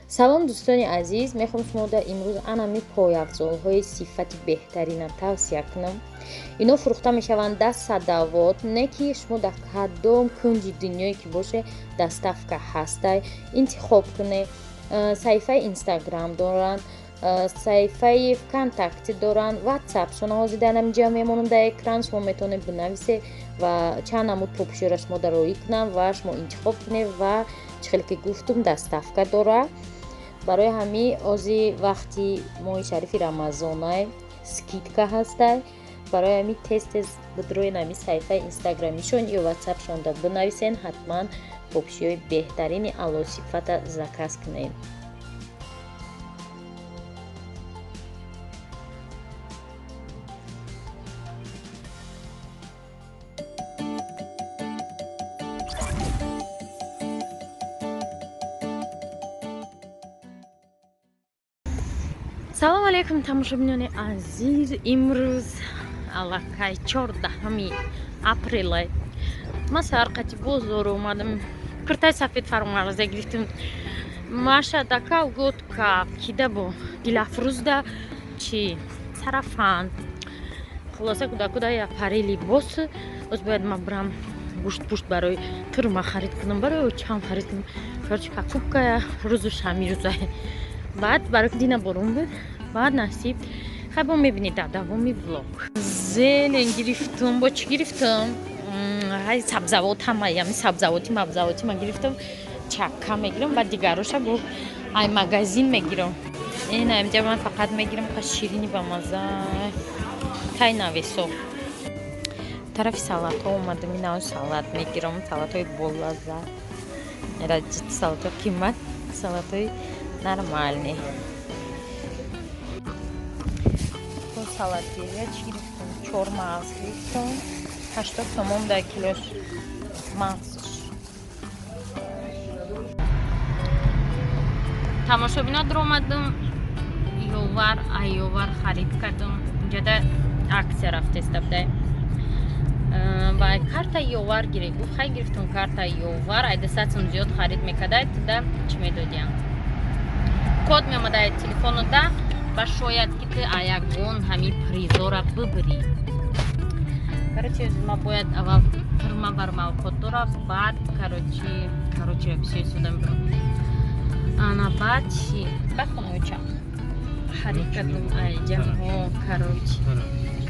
Салом, дӯстони азиз! Мехоҳам шумода имрӯз анами пойафзолҳои сифати беҳтарина тавсия кунам. Ино фурӯхта мешаванд дар Садовод, не ки шумо дар кадом кунҷи дунёе ки боше, доставка ҳастай. Интихоб кунед. Саҳифаи Инстаграм доранд, саҳифаи ВКонтакте доранд, Ватсапшона ҳозир дар ҳаминҷа мемонам дар экран. Шумо метавонед бинависед ва чанд намуд попуширо шумо дар роӣ кунам ва шумо интихоб кунед. Ва чӣ хеле ки гуфтум, доставка дорад. Барои ҳамин ози вақти моҳи шарифи Рамазонай, скидка ҳастай. Барои ҳамин тез тез бидроен ҳамин саҳифаи инстаграмишон ё ватсапшонда бинависен, ҳатман попушиҳои беҳтарини аълосифата заказ кунед. Салому алейкум, тамошобинони азиз! Имрӯз аллакай 14-уми апрелай. Ман саҳарқати бозор омадам, куртаи сафед фаромарза гирифтам. Маша да колготка кида бо Дилафрӯзда чи сарафан. Хулоса, кудакуда я пари либос. Боз бояд ман бирам, гӯшт пушт барои турма харид кунам, барои очам харид кунам. Короче, покупкая рӯзу шами рӯза. Баъд барои дина борон буд, баъд насиб хай бо мебинед дар давоми влог. Зелень гирифтум, бо чӣ гирифтум? Ҳай, сабзавот, ҳама ями сабзавоти мабзавоти ман гирифтум. Чакка мегирам, баъд дигароша бо ай магазин мегирам. Ина инҷа ман фақат мегирам ка ширини ба маза тай навесо. Тарафи салатҳо омадам, ина салат мегирам, салатҳои болаззат, салатҳои қимат, салатҳои нормальный. Салатгирия чӣ гирифтам? Чормағз гирифтам, 80 сомон дар килош мағзш. Тамошобино, дуромадам Ёвар, айёвар харид кардам. Инҷода акция рафтеста будай ва карта Ёвар гиред гуфт. Хай, гирифтам карта Ёвар. Ай 200 сум зиёд харид мекардай, туда чӣ медодиям, код меомадай телефонода ва шояд ки ту аягон ҳамин призора бибирӣ. Короче, ма бояд аввал тирма бар мавқот дора, баъд короче бисёр суда мебирам. Ана баъд чи, баъд хонаоча харид кардам айҷаҳо.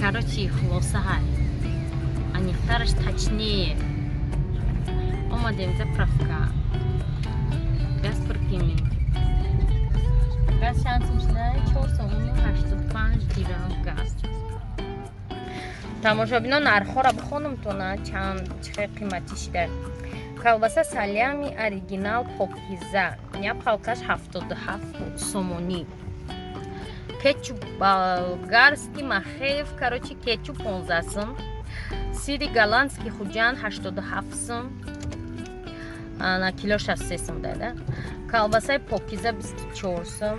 Короче, хулоса, ҳай, аниқтараш, точнее, омадем заправка, газ пур кунем. Газ чанд сум шуда? 4 сомону 85 дирам газ. Тамошобино, нархҳоро бихонам тона, чанд чихел қиматӣ шида. Колбаса салями оригинал Покиза я палкаш 77 сомонӣ. Кетчуп болгарский Махеев, короче, кетчуп 15 сум. Сири голландский Хуҷанд 87 сум, на кило 63 сум дада. Колбасаи Покиза 24 сум.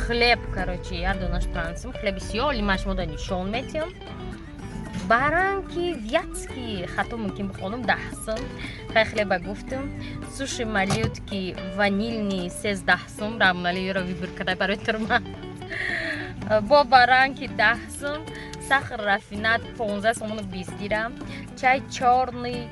Хлеб, короче, як донаш 5 сум. Хлеби сиёҳ лимаш мода нишон метиҳам. Баранки вятский, хато мумкин бихонам, 10 сум. Хай, хлеба гуфтум. Суши Малютки ванильный 13 сум. Рамналиро выбор карда барои турма. Бо баранки 10 сум. Сахар рафинад 15 сомону 20 дирам. Чай чёрный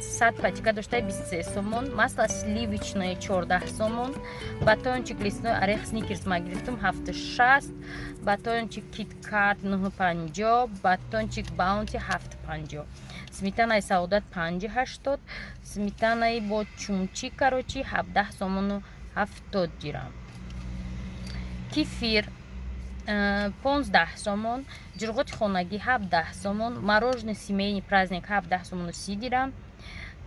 100 пачка дошта 23 сомон. Масло сливочное 14 сомон. Батончик лесной орех Сникерс ма гирифтум 7,60. Батончик Киткат 9,50. Батончик Баунти 7,50. Сметанаи Саодат 5,80. Сметанаи бо чумчи, короче, 17 сомону 70 дирам. Кефир 15 сомон. Ҷурғоти хонагӣ 17 сомон. Мороженое семейный праздник 17 сомону 30 дирам.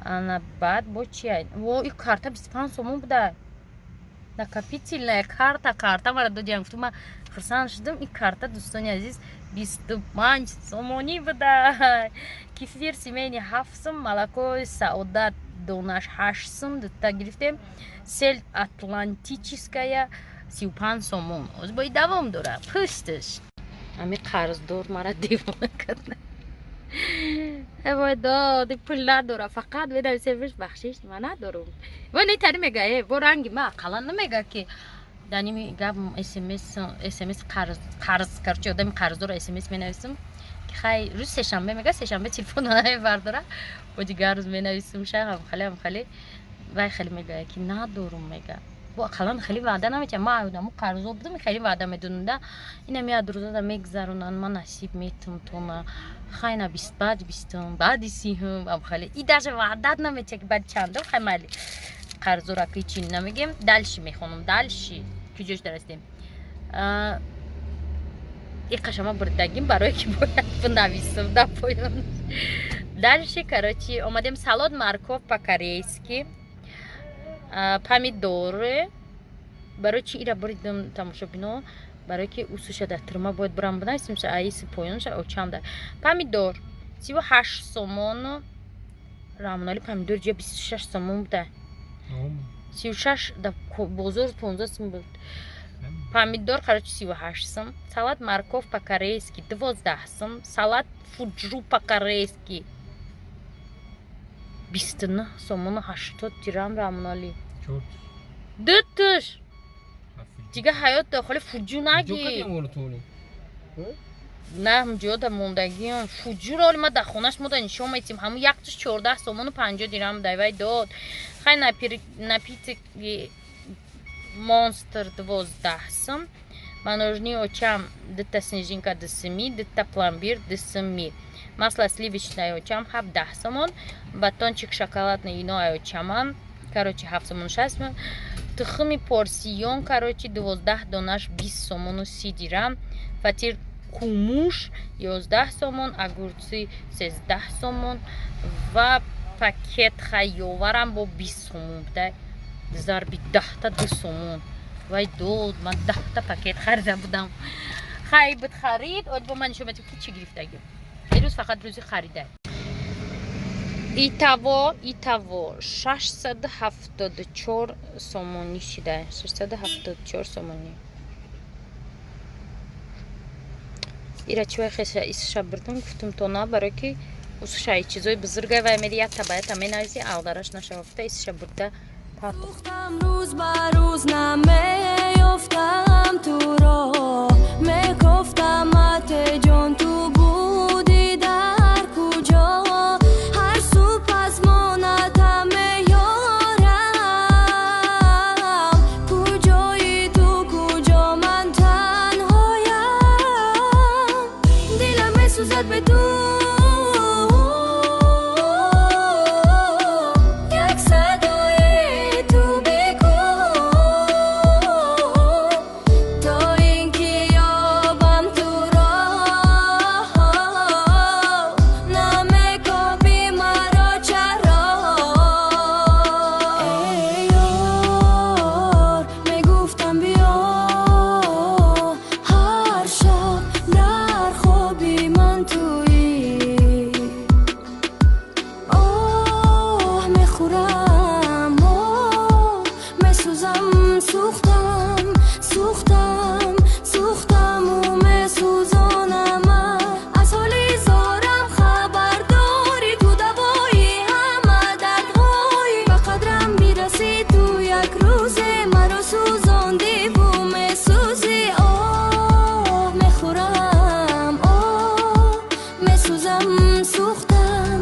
Ана баъд бо чи? Во, и карта 25 сомон буда, накопительная карта. Карта мара додиям, гуфтум, ман хурсанд шудам. И карта, дӯстони азиз, 25 сомонӣ буда. Кефир семейный 7 сум. Молокои Саодат донаш 8 сум, дута гирифтем. Сельдь атлантическая 35 сомон. Оз бои давом дора пушташ. Ами қарздор мара девона карда. Вой дод, пул надора, фақат менависемш, бахшиш, ман надорум. Во не тари мега, э, во ранги ма ақаллан намега ки даними гап смс смс қарз қарз, короче, одами қарздора смс менависам ки хай, рӯзи сешанбе мега, сешанбе телефон бардора, бо дигар рӯз менависам ша, хеле хеле вай хеле мегӯяд ки надорум, мега. Бо ақаллан хеле ваъда наметиҳам. Ма одамо қарзо будам, хеле ваъда медонам, инам як рӯзада мегзаронанд, ман насиб метум тона, хайна бист, баъди бистум, баъди сиҳум, ам хеле и даже ваъдат наметиҳа ки баъди чандум. Хай, майли, қарзора ки чи намегем. Дальше мехонам, дальше куҷош дарастем? Иқашама бурдагим, барое ки бояд бинависам дар поён. Дальше, короче, омадем: салат морковь по-корейски, помидоры. Барои чи ира буридам, тамошобино? Барое ки усуша дар турма бояд бурам бинависимша, аиси поёнша очанда. Помидор 38 сомон. Рамонали, помидор ҷия 26 сомон буда? 36, дар бозор 15 сом буд. Помидор, короче, 38 сом. Салат морковь по-корейски 12 сом. Салат фуджу по-корейски 29 сомону 80 дирам. Рамонали, дутуш дига ҳаёт дохили фуҷу наги на ҳамҷода мондагиам. Фуҷуро оли ма дар хонаш мода нишон метим. Ҳамун яктуш 14 сомону 50 дирам давай дод. Хай, напитки Монстр 12 сом. Мороженое очам дута Снежинка 2 сими, дута Пломбир 2 сими. Масло сливочное очам 17 сомон. Батончик шоколадный ино очаман, короче, 7 сомон 6. Тухми порсион, короче, 12 донаш 20 сомону 30 дирам. Фатир кумуш 11 сомон, огурцы 13 сомон ва пакет хайёварам бо 20 сомон буда. Зарби 10-та 2 сомон. Вай дод, ман 10-та пакет харида будам. Хай, буд харид. Оди бо ман нишон медиҳам ки чӣ гирифтагим ирӯз, фақат рӯзи харида. Итого 674 сомонӣ шида, 674 сомонӣ. Ира чивай хеша исша бурдум, гуфтум тона, барое ки усшаи чизои бузургай вай мери, якта ба якта менависи, алдараш нашава гуфта, исша бурда. Сӯхтам, рӯз ба рӯз намеёфтам туро, мекофтам атеҷон, ту будӣ дар куҷо? Ҳар сӯ пасмоната меёрам, куҷои ту, куҷо ман танҳоям, дилам месӯзад бе ту, як садои ту бикун, то ин ки ёбам туро. Намекобӣ маро чаро? Эй ёр, мегуфтам биё, ҳар шаб дар хоби ман туӣ. Оҳ мехӯрам, оҳ месӯзам, сӯхтам, сӯхтам, сӯхтаму месӯзонам. Аз ҳоли зорам хабардорӣ ту, давои ҳама дардҳои, ба қадрам бирасӣ ту як рӯзе, маро сӯзондиву месӯзӣ. Оҳ мехӯрам, оҳ месӯзам, сӯхтам,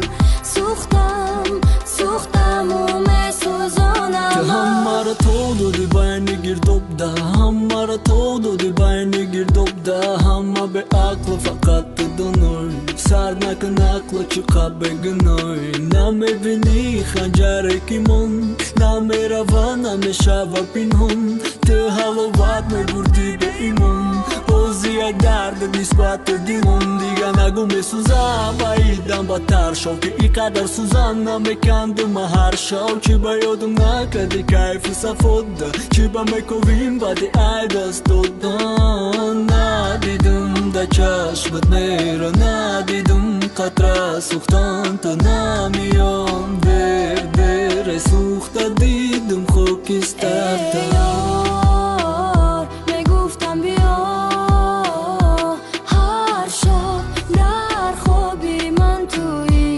сӯхтам, сӯхтаму месӯзонам. Ту ҳамаро то доди байни гирдобда, ҳамаро то доди байни гирдобда, ҳама беақлу фақат ту доной. Сар накун ақлу, чӣ қаб бегуной. Намебинӣ ханҷаре ки мон намерава, намешава пинҳон. Ту ҳаловат мебурдӣ беимон, бози як дард нисбати димон. Дига нагӯ месӯзам, ваидам бадтар шав, ки и қадар сӯзан намекандума ҳар шав. Чӣ ба ёдум накарди кайфу сафода, чӣ ба мековим баъди ай даст додан? Надидум да чашмат меҳро, надидум қатра сӯхтан то намеём. Дер дер сӯхта дидум хокистарта. Эй ёр, мегуфтам биё, ҳар шаб дар хоби ман туӣ.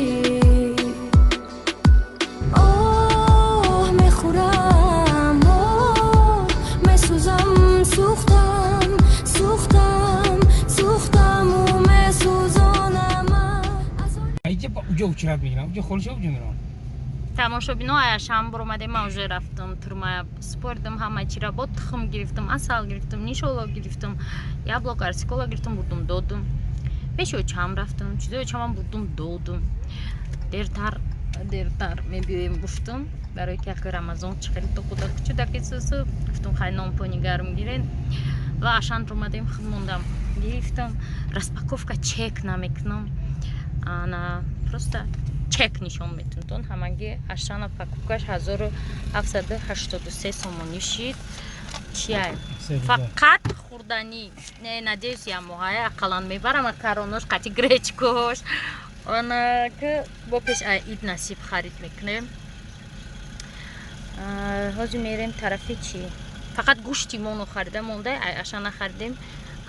Очрат мегирам, уҷа холиша, уҷа мерам. Тамошобино, аяшам буромадем, ман уже рафтам турма, спордам ҳама чира, бо тухм гирифтам, асал гирифтам, нишоло гирифтам, яблоко, арсикола гирифтам, бурдум, додум. Пеши очам рафтам, чизои очамам бурдум, додум. Дертар дертар мебиёем гуфтум, барои ки ахи Рамазон чӣ хеле то худа кучудаки сусу гуфтум, хай нонпони гарм гирен. Ва Ашан омадем, худ мондам, гирифтам. Распаковка чек намекунам, ана просто чек нишон метунтон. Ҳамаги Ашана покупкаш 1783 сомонӣ шид. Чия? Фақат хӯрданӣ. Не, надеюсь, ямоҳая ақаллан мебарам, макаронош қати гречкош. Ана ки бо пеш ид насиб харид мекунем. Ҳозир мерем тарафи чӣ? Фақат гӯшти моно харида монда, Ашана харидем,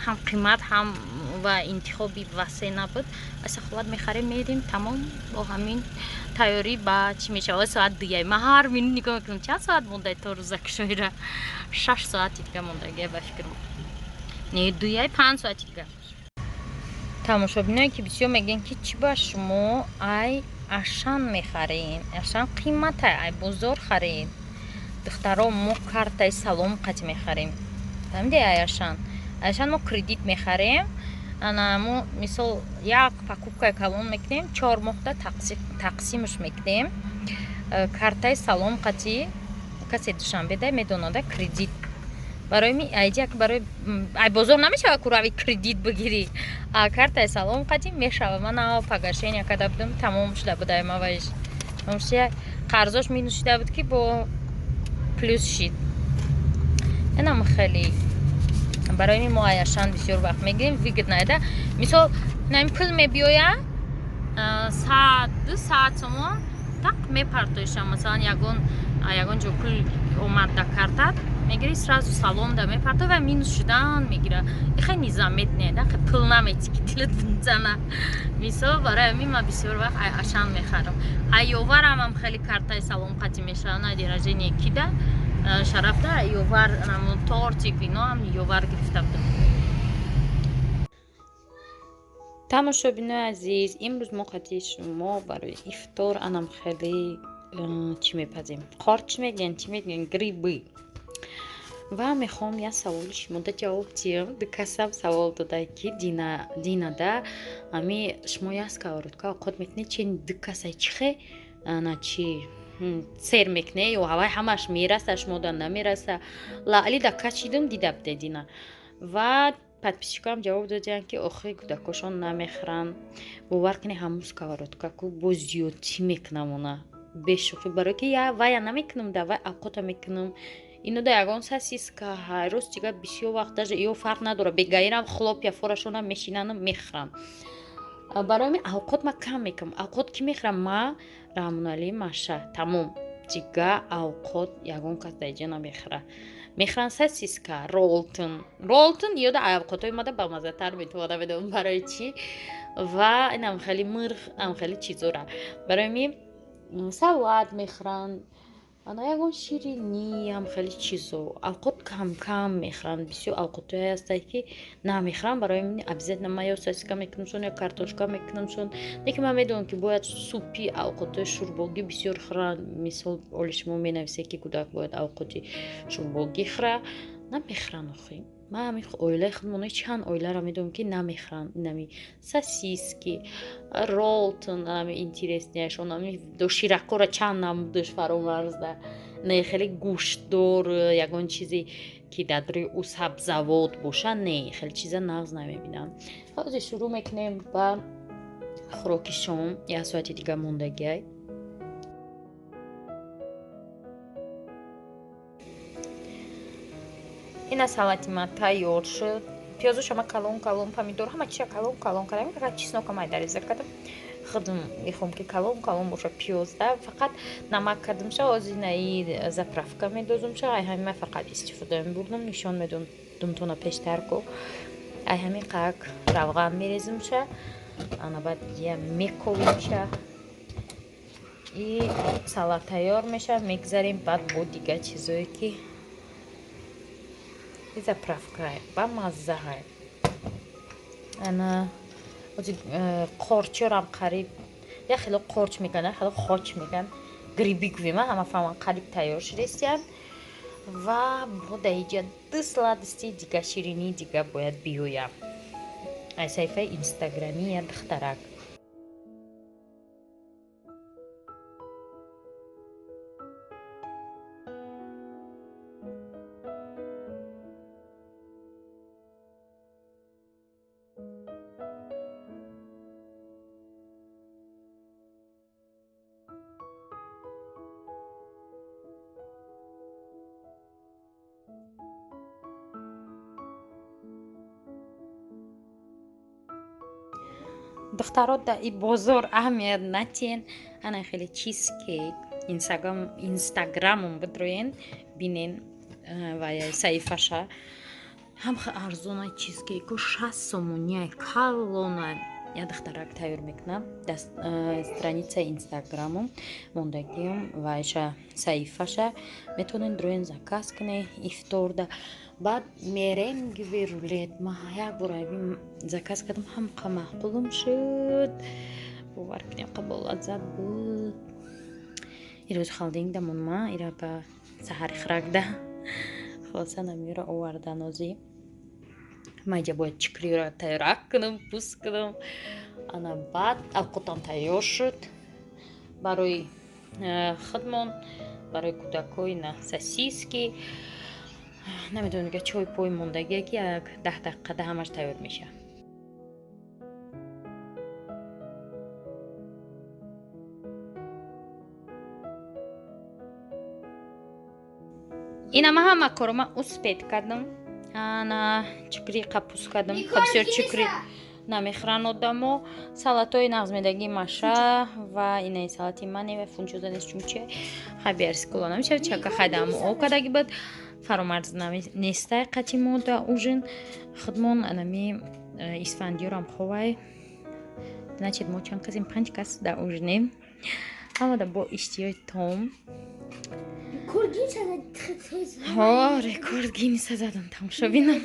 ҳам қимат, ҳам ва интихоби васеъ набуд. Асаховат мехарем, мерем, тамом. Бо ҳамин тайёрӣ ба чӣ мешавад? Соат 2-яй. Ман ҳар минут нигоҳ мекунам, чанд соат мондай то рӯзакушоира. 6 соати дига мондагия, ба фикрам. Не, 2-яй, 5 соати дига. Тамошобиное ки бисёр мегӯянд, ки чӣ ба шумо ай Ашан мехарем, Ашан қиматай, ай бозор харем. Духтаро, мо картаи Салом қати мехарем, фаҳмиде? Ай Ашан мо кредит мехарем. Ана мо мисол як покупкаи калон мекунем, 4 моҳда тақсимш мекунем. Картаи Салом қати касе Душанбеда медонада, кредит барои ми айҷак, барои ай бозор намешава ку рави кредит бигирӣ, а картаи Салом қати мешава. Ман погашения карда будам, тамом шуда буд. Ай маваиш қарзош минус шуда буд, ки бо плюс шид. Инам хеле барои мо ай Ашан бисёр вақт мегирем, выгодно да. Мисол, нами пул мебиёя, саат, 2 саат сомон так мепартоишам. Масалан, ягон ҷо пул омад да картат, мегири, сразу Саломда мепарто ва минус шудан мегира. Ихе незаметно да, пул намети ки дилат бизана. Мисол, барои ҳамин ман бисёр вақт ай Ашан мехарам. Ай Ёварамам хеле картаи Салом қати мешавад. На день рождения кида Шарафда Ёвар тортик иноам Ёвар гирифта будам. Тамошобинои азиз, имрӯз мо қати шумо барои ифтор анам хеле чӣ мепазем? Қорч мегӯянд, чӣ мегӯянд, грибы. Ва мехоҳам як саволи шумода ҷавоб диҳам. Ду касам савол дода, ки Динада ами шумо як сковородка овқот мекунед, чи ду касай чихе ана чи сер мекуне ё ҳавай ҳамаш мераса, шумода намераса? Лаъли да качидум, дида буде Дина. Ва подписчикоам ҷавоб додианд, ки охи кӯдакошон намехӯранд. Бовар кунед, ҳамун сковородка ку бо зиёдтӣ мекунам она, бешӯхӣ, барое ки вая намекунам, да вай авқота мекунам. Ино да ягон сосиска ҳай, рости гап, бисёр вақт даже ё фарқ надорад, бегаирам хлопья форашона мешинану мехӯрам. Барои ҳамин авқот ма кам мекунам. Авқот ки мехӯрам? Ма, Раҳмоналӣ, Маша, тамом. Дига авқот ягон кас дар иҷа намехӯра. Мехӯранд сосиска, ролтон. Ролтон ёда авқотҳои мада бамаззатар метавонам, медонам барои чӣ. Ва инам хеле мирғ, ам хеле чизора. Барои ҳамин салат мехӯранд, ана ягон ширинӣ, ам хеле чизо. Авқот кам-кам мехӯранд. Бисёр авқотҳое ҳастанд, ки намехӯранд. Барои ҳамин обязательно ман ё сосиска мекунамшон, ё картошка мекунамшон. Лекин ман медонам, ки бояд супи, авқотҳои шӯрбогӣ бисёр хӯранд. Мисол, оли шумо менависед, ки кӯдак бояд авқоти шӯрбогӣ хӯра, намехӯранд охи. Ман ҳамин оилаи худмон чанд оиларо медонам, ки намехӯранд инами сосиски, ролтон, ами интересныйашон, ами доширакҳоро чанд намудаш фаромарзда, не хеле гӯштдор, ягон чизе ки дар рӯи ӯ сабзавот боша, не, хеле чиза нағз намебинам. Ҳозир шурӯъ мекунем ба хӯроки шом, як соати дига мондагиай. Ина салати ман тайёр шуд. Пиёзоша ма калон калон, помидор, ҳама чиза калон калон кардам, фақат чеснока майда реза кардам. Худам мехоҳам, ки калон калон боша пиёзда. Фақат намак кардамша. Озинаи заправка медозумша. Ай ҳамин ма фақат истифода мебурдам, нишон медодумтона пештар ку. Ай ҳамин қак равған мерезимша, ана баъд я мековимша и салат тайёр мешавад. Мегзарем баъд бо дигар чизое, ки и заправка ба маззаҳай. Ана қорчорам қариб Як хело қорч мекунанд, як хело хоч мекунанд. Гриби гӯем, ҳама фаҳман, қариб тайёр шудестиянд. Ва бо дар иҷа ду сладости дига, ширинии дига бояд биёям аз саҳифаи инстаграмии як духтарак. Духтаро, да и бозор аҳамият натиен. Ана хеле чизкейк инстаграмом бидроен, бинен ва саҳифаша, ҳам арзона. Чизкейку 60 сомония, калона. Я духтарак тайёр мекунам. Страницаи инстаграмом мондагиам вайша, саҳифаша, метавонед дроен, заказ кунед ифторда. Баъд меренговый рулет ма як бор заказ кардам, ҳамқа маъқулум шуд, бовар кунем, қа болаззат буд. Ирӯз холодильник дамонма, ира ба саҳари хӯракда. Хулоса, намиро овардан. Озӣ ма иҷа бояд чикриро тайёрак кунам, пӯст кунам. Ана баъд авқотам тайёр шуд барои худмон, барои кӯдакҳои на сосиски. Намедонам, дига чой пой мондагие, ки як 10 дақиқада ҳамаш тайёр мешавад. Ина ма ҳама коро ма успеть кардам. Ана чикри қапус кардам, бисёр чикри намехӯранд одамо. Салатҳои нағзмедагии маша ва инаи салати мане ва фунчоза нест, чунчи хабиарскула намешавад. Чака хайдам об кардаги буд, фаромарз нестай. Қати мо да ужин худмон анами Исфандиёрам ховай. Значит, мо чанд касем? Панҷ кас да ужинем. Ҳамада бо иштиёи том. Ҳо, рекорд Гиннеса задам, тамошобинам.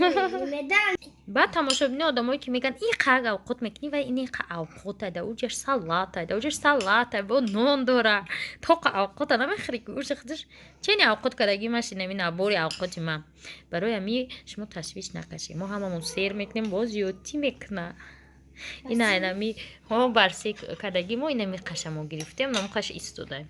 Баъд тамошобини, одамое ки мегӯянд, ин қаг авқот мекунӣ ва ин қа авқота, да уҷаш салата, да уҷаш салата бо нон дора, тоқа авқота намехӯри, ки уҷа худаш чени авқот кардаги машинами набори авқоти ман. Барои ами шумо ташвиш накашед, мо ҳамамон сер мекунем, боз зиёдтӣ мекуна. Ина инами ҳо барси кардаги мо, инами қаша мо гирифтем, намқаш истодаем.